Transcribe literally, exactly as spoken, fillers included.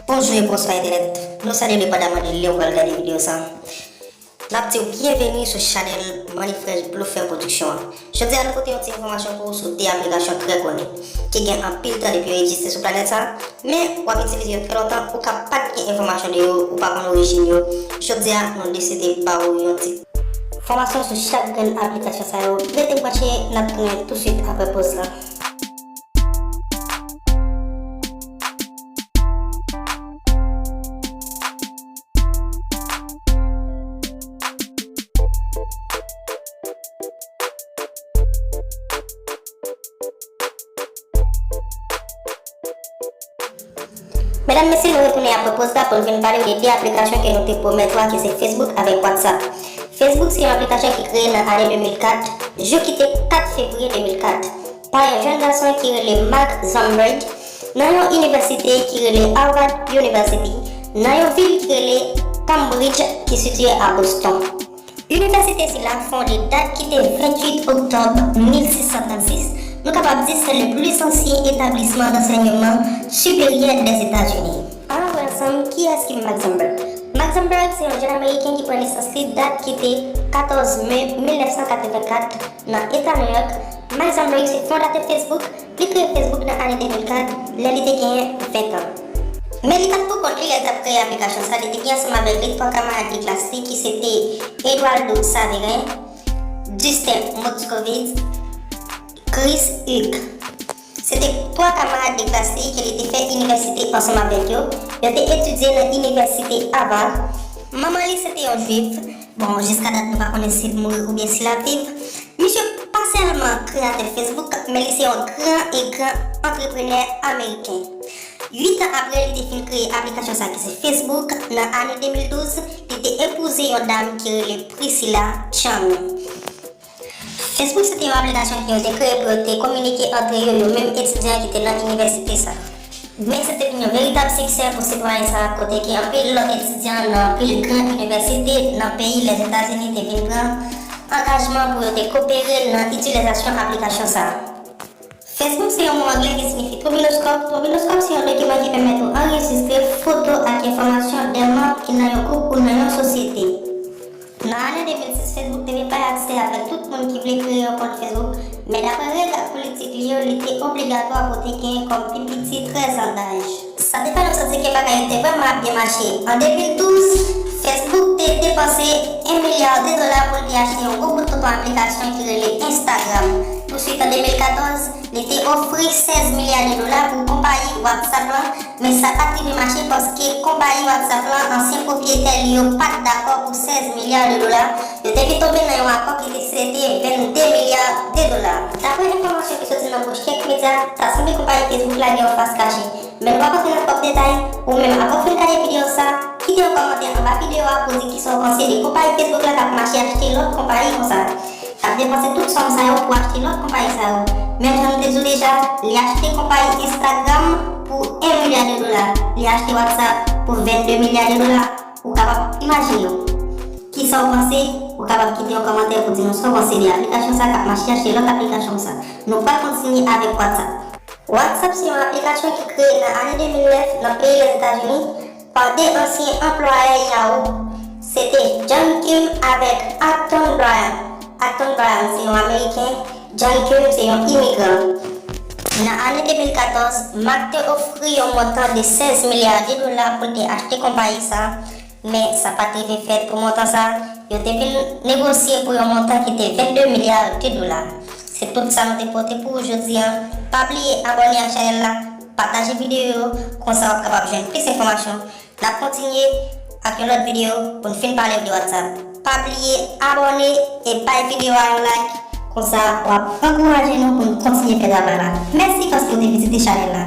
Bonjou e bonswa entènèt. Nou salye w depandaman de lè w pral gade videyo sa. N ap di w byenveni sou chanèl Money Fresh Bluefair Production an. Jodi a nou pote yon ti enfòmasyon pou ou sou de aplikasyon trè koni ki gen anpil tan depi yo egziste sou planèt sa, men w ap itilize yo trè lontan, ou ka pa t gen enfòmasyon de yo, ou pa konn orijin yo. Jodi a nou deside ba ou yon ti fòmasyon sou chak grenn aplikasyon sa yo. Rete branche, n ap tounen tousuit apre poz la. Medam, mesye, nou retounen apre poz la pou n vin pale w de de aplikasyon ke nou te pwomèt ou a, ki se Facebook avèk WhatsApp. Facebook se yon aplikasyon ki kreye nan ane de mil kat, jou ki te kat fevriye de mil kat, pa yon jèn gason ki rele Mark Zuckerberg, nan yon inivèsite ki rele Harvard University, nan yon vil ki rele Cambridge, ki sitiye a Boston. Inivèsite sila fonde dat ki te venntuit oktòb mil sis san trannsis, nou kapab di se le plis ansyen etablisman dansèyman siperyè dèzetazini. Ann wè ansanm kiyès ki Mark Zuckerberg. Mark Zuckerberg se yon jèn ameriken ki pran nesans li dat ki te katòz me mil nèf san katrevenkat nan eta Nouyòk. Mark Zuckerberg se fondatè Facebook, li kreye Facebook nan ane de mil kat, lè li te genyen ven tan. Men li pa t poukont li lè l t ap kreye aplikasyon sa, li te gen ansanm avèk li twa kamarad de klas li ki se te Eduardo Saverin, Justin Moscovitz, Chris Heuck. Se te twa kamarad de klas li ke li te fè inivèsite ansanm avèk yo. Yo te etidye nan inivèsite Harvard. Manman li se te yon jwif. Bon, jiska dat nou pa konnen si l mouri oubyen si l ap viv. Misye pa sèlman kreyatè Facebook, men li se yon gran e gran antreprenè ameriken. Uit an apre li te fin kreye aplikasyon sa ki se Facebook, nan ane de mil douz, li te epouze yon dam ki rele Priscilla Chang. Facebook se te yon aplikasyon ke yo te kreye pou yo te kominike antre yo, yo menm etidyan ki te nan inivèsite sa. Men se te vin yon veritab siksè pou sitwayen sa, kote ke anpil lòt etidyan nan anpil gran inivèsite nan peyi Lèzetazini te vin pran angajman pou yo te kopere nan itilizasyon aplikasyon sa. Facebook se yon mo angle ki siyifi twobiloskòp. Twobiloskòp se yon dokiman ki pèmèt ou anrejistre foto ak enfòmasyon de manm ki nan yon gwoup ou nan yon sosyete. Nan ane de mil sis, Facebook te vin bay aksè avèk tout moun ki vle kreye yon kont Facebook, men dapre règ ak politik li yo, li te obligatwa pou te gen kòm pi piti trèz an daj. Sa te fè nou santi ke bagay yo te vrèman ap byen mache. An de mil douz, Facebook te depanse yon milya de dola pou l te achte yon gwo bout tonton aplikasyon ki rele Instagram. Tousuit, an de mil katòz, li te ofri sèz milya de dola pou konpayi WhatsApp lan, men sa pa t rive mache paske konpayi WhatsApp lan, ansyen pwopriyetè li yo pa t dakò pou sèz milya de dola. Yo te vin tonbe nan yon akò ki te se te vennde milya de dola. Dapre enfòmasyon ki soti nan bouch kèk medya, ta sanble konpayi Facebook la gen yon fas kache. Men nou p ap antre nan twòp detay, ou menm, avan w fin gade videyo sa, kite yon kòmantè anba videyo a pou di kisa w panse de konpayi Facebook la k ap mache achte lòt konpayi konsa, k ap depanse tout sòm sa yo pou achte lòt konpayi sa yo. Men jan nou te di w deja, li achte konpayi Instagram pou en milya de dola, li achte WhatsApp pou vennde milya de dola. Ou kapab imajine w. Kisa w panse? Ou kapab kite yon kòmantè pou di nou sa w panse de aplikasyon sa k ap mache achte lòt aplikasyon sa. Nou pral kontinye avèk WhatsApp. WhatsApp se yon aplikasyon ki kreye nan ane de mil nèf nan peyi Lèzetazini pa de ansyen anplwayè Yahoo. Se te John Kim avèk Acton Bryant. Acton Bryant se yon Ameriken, John Kim se yon imigran. Nan ane de mil katòz, Mark te ofri yon montan de sèz milya de dola pou l te achte konpayi sa. Men sa pa t rive fèt pou montan sa, yo te vin negosye pou yon montan ki te vennde milya de dola. Se tout sa nou te pote pou ou jodi a. Pa bliye abòne ak chanèl la, pataje videyo yo, konsa w ap kapab jwenn plis enfòmasyon. N ap kontinye ak yon lòt videyo pou n fin pale w de WhatsApp. Pa bliye abòne e bay videyo a yon like, konsa w ap ankouraje nou pou n kontinye fè travay la. Mèsi paske w te vizite chanèl la.